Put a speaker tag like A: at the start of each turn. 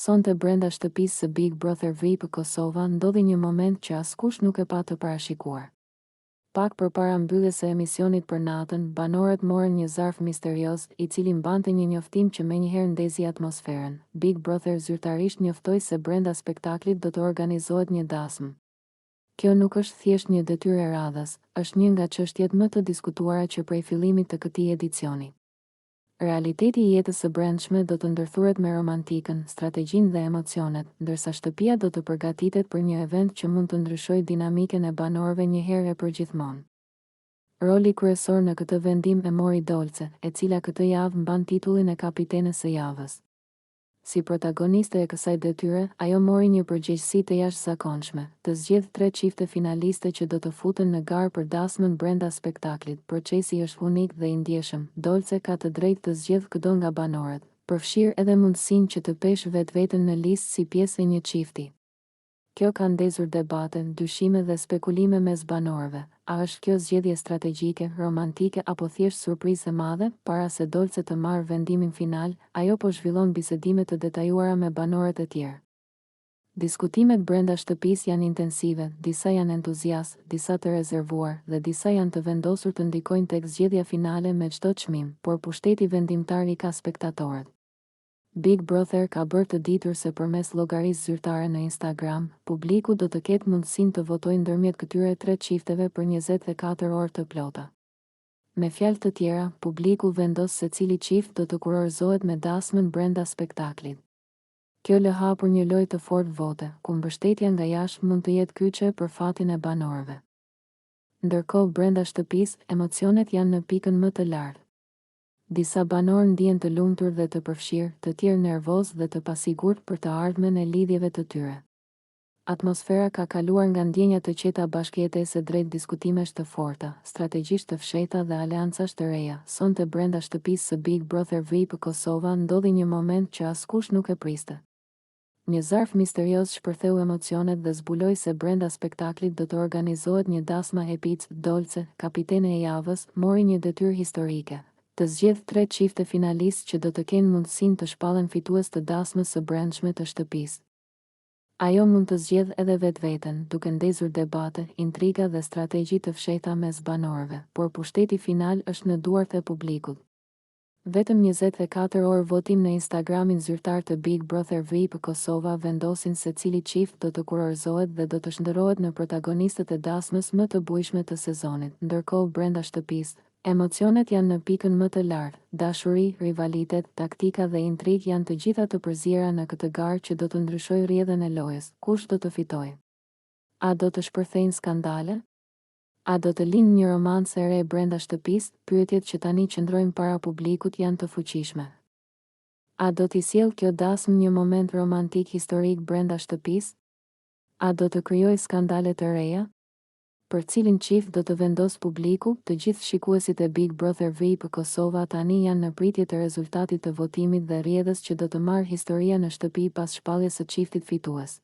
A: Sonte brenda shtëpisë së Big Brother VIP Kosova ndodhi një moment që askush nuk e pa të parashikuar. Pak përpara mbylljes së emisionit për natën, banorët morën një zarf misterioz, i cili mbante një njoftim që menjëherë ndezi atmosferën. Big Brother zyrtarisht njoftoi se brenda spektaklit do të organizohet një dasmë. Kjo nuk është thjesht një detyrë e radhës, është një nga çështjet më të diskutuara që prej fillimit të këtij edicioni. Realiteti i jetës së brendshme do të ndërthuret me romantikën, strategjinë dhe emocionet, ndërsa shtëpia do të përgatitet për një event që mund të ndryshojë dinamikën e banorëve një herë e përgjithmonë. Roli kryesor në këtë vendim e mori Dolce, e cila këtë javë mban titullin e kapitenes së javës. Si protagoniste e kësaj detyre, ajo mori një përgjegjësi të jashtëzakonshme, të zgjedhë tre çifte finaliste që do të futen në garë për dasmën brenda spektaklit. Procesi është unik dhe i ndjeshëm, Dolce ka të drejtë të zgjedhë këdo nga banorët, përfshirë edhe mundësinë që të peshë vetveten në listë si pjesë e një çifti. Kjo ka ndezur debate, dyshime dhe spekulime mes banorëve. A është kjo zgjedhje strategjike, romantike apo thjesht surprizë e madhe? Para se Dolce të marrë vendimin final, ajo po zhvillon bisedime të detajuara me banorët e tjerë. Diskutimet brenda shtëpisë janë intensive, disa janë entuziastë, disa të rezervuar, dhe disa janë të vendosur të ndikojnë tek zgjedhja finale me çdo çmim, por pushteti vendimtar i ka spektatorët. Big Brother ka bërë të ditur se përmes llogarisë zyrtare në Instagram, publiku do të ketë mundësinë të votojë ndërmjet këtyre tre çifteve për 24 orë të plota. Me fjalë të tjera, publiku vendos se cili çift do të kurorëzohet me dasmën brenda spektaklit. Kjo lë hapur një lojë të fortë vote, ku mbështetja nga jashtë mund të jetë kyçe për fatin e banorëve. Ndërkohë brenda shtëpisë, emocionet janë në pikën më të lartë. Disa banorë ndihen të lumtur dhe të përfshirë, të tjerë nervozë dhe të pasigurt për të ardhmen e lidhjeve të tyre. Atmosfera ka kaluar nga ndjenja të qeta bashkëjetese drejt diskutimesh të forta, strategjish të fshehta dhe aleancash të reja. Sonte brenda shtëpisë së Big Brother VIP Kosova ndodhi një moment që askush nuk e priste. Një zarf misterioz shpërtheu emocionet dhe zbuloi se brenda spektaklit do të organizohet një dasmë epic, Dolce, kapitene e javës, mori një detyrë historike, të zgjedhë tre çifte finalistë që do të kenë mundësinë të shpallen fitues të dasmës së brendshme të shtëpisë. Ajo mund të zgjedhë edhe vetveten, duke ndezur debate, intriga dhe strategji të fshehta mes banorëve, por pushteti final është në duart e publikut. Vetëm 24 orë votim në Instagramin zyrtar të Big Brother VIP Kosova vendosin se cili çift do të kurorëzohet dhe do të shndërrohet në protagonistët e dasmës më të bujshme të sezonit. Ndërkohë brenda shtëpisë, emocionet janë në pikën më të lartë. Dashuri, rivalitet, taktika dhe intrigë janë të gjitha të përziera në këtë garë që do të ndryshojë rrjedhën e lojës. Kush do të fitojë? A do të shpërthejnë skandale? A do të lindë një romancë e re brenda shtëpisë? Pyetjet që tani qëndrojnë para publikut janë të fuqishme. A do t'i sjellë kjo dasmë një moment romantik historik brenda shtëpisë? A do të krijojë skandale të reja? Për cilin çift do të vendosë publiku? Të gjithë shikuesit e Big Brother VIP Kosova tani janë në pritje të rezultatit të votimit dhe rrjedhës që do të marrë historia në shtëpi pas shpalljes së çiftit fitues.